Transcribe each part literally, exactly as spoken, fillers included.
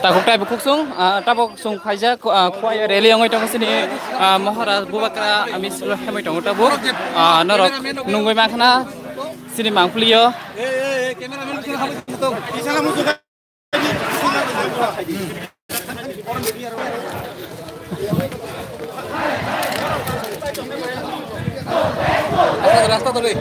Tabuk tai bukhuk sung, ah, tabuk sung phaijak, ah, khuai rally wngwi tongo sini, ah, Maharaj Bubakra, ah, misil hemoi tongo tabuk, ah, norok nungwi mankha na sini mangpili o. Rasta, rasta dole.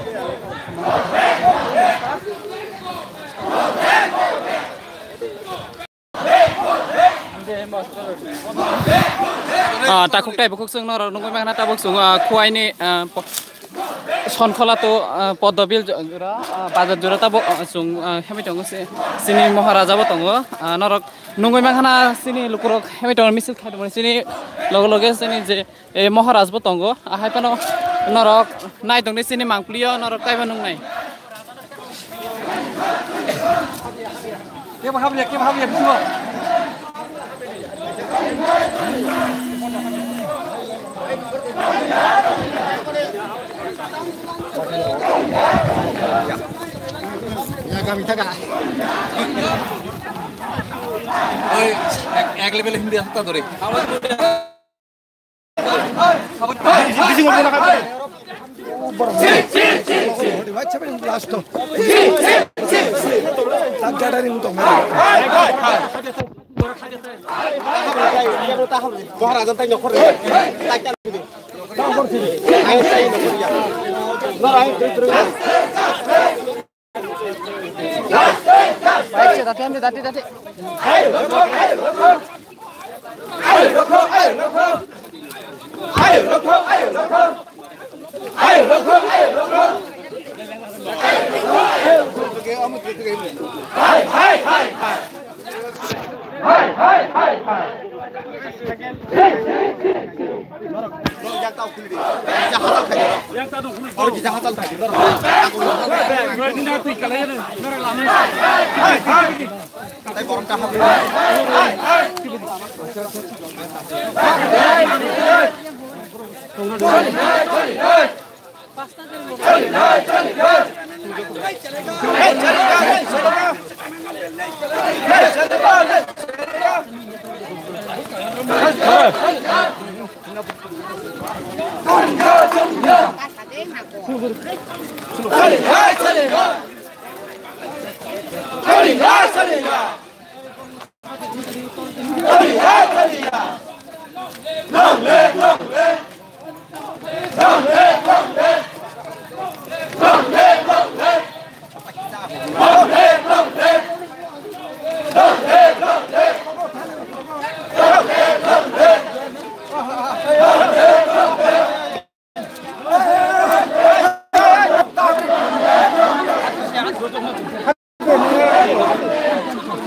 Ah, takhuk tai bukhuk sung norok nungwi mankha na tabuk sung, ah, khuaini, ah, po-, Sonkhola to, ah, Poddobil jo-, jora, ah, Bazar jora tabuk, ah, sung, ah, hemoi tongo se, sini Maharaja bo tongo, ah, norok nungwi mankha na sini lukurok hemoi tongo misil khai tongmani sini loge loge sini je E Maharaj bo tongo, ahai phano norok nai tongdi sini mangpili o norok taibo nungnai. Kebo habya, kebo habya, bisingo. Ya, kami taga. Oi, ek, ek level Hindi hasta dore.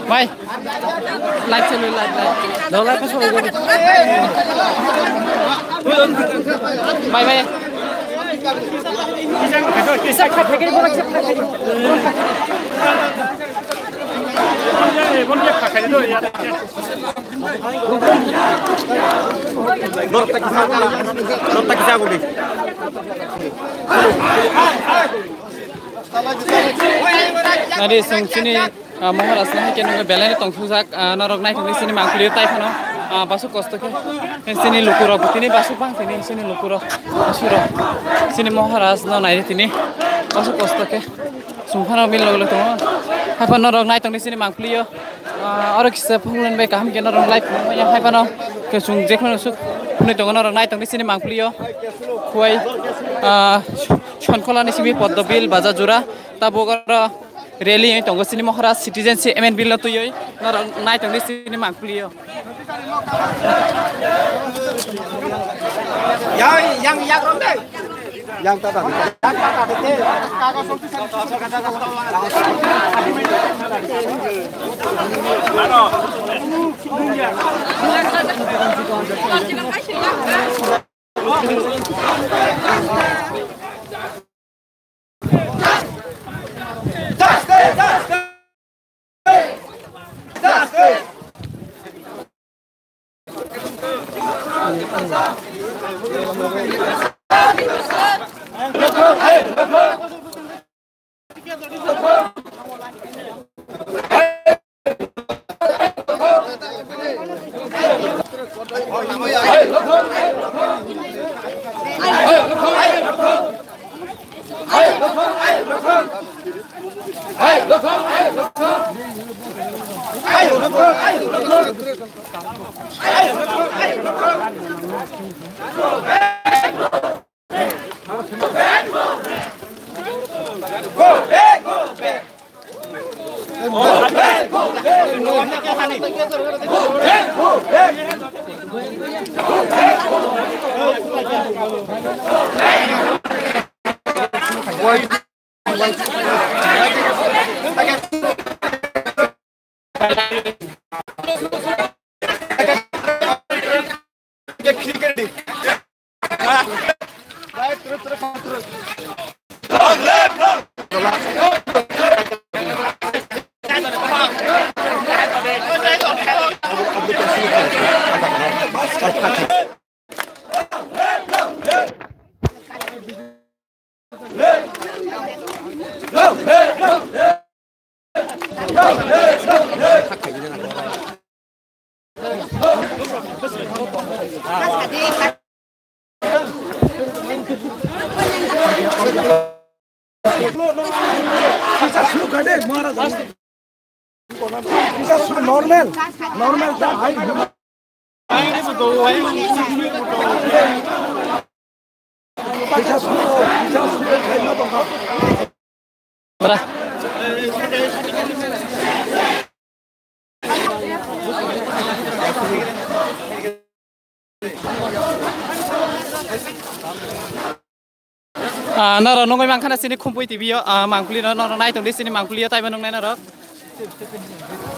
Bhai, live chalo, live, live. Dawlai pa solo gori. Bhai, bhai. Norok ta kisa, norok ta kisa guli. Nari sung chini, ah, Maharaj na hai khe nungwi belai no tongthokjak, ah, norok naithokni chini mangpili tai phano, ah, basu kosto khe chini lukurok tini basu bang tini chini lukurok basurok chini Maharaj no naidi tini basu kosto khe sung phano mil loglo tongo. Hai phano norok naithokni chini mangpili o. Ah, oro kisa phone line bai kaham khe norok live phunukmaya hai phano khe chwng jephano suk phunui tongo norok naitongdi sini mangpili o khuai, ah, Sonkholani simi Poddobil Bazar jora tabuk oro rally wng tongo sini Maharaj citizen si M N bill no twiwi norok naitongdi sini mangpili o. Yang, yang, yang ronde. Yang tata. Normal, normal. Ah, norok nugwi mankha na chini Khumpui T V o, ah, mangpili no, norok nai tongdi chini mangpili o taibo nungnai norok.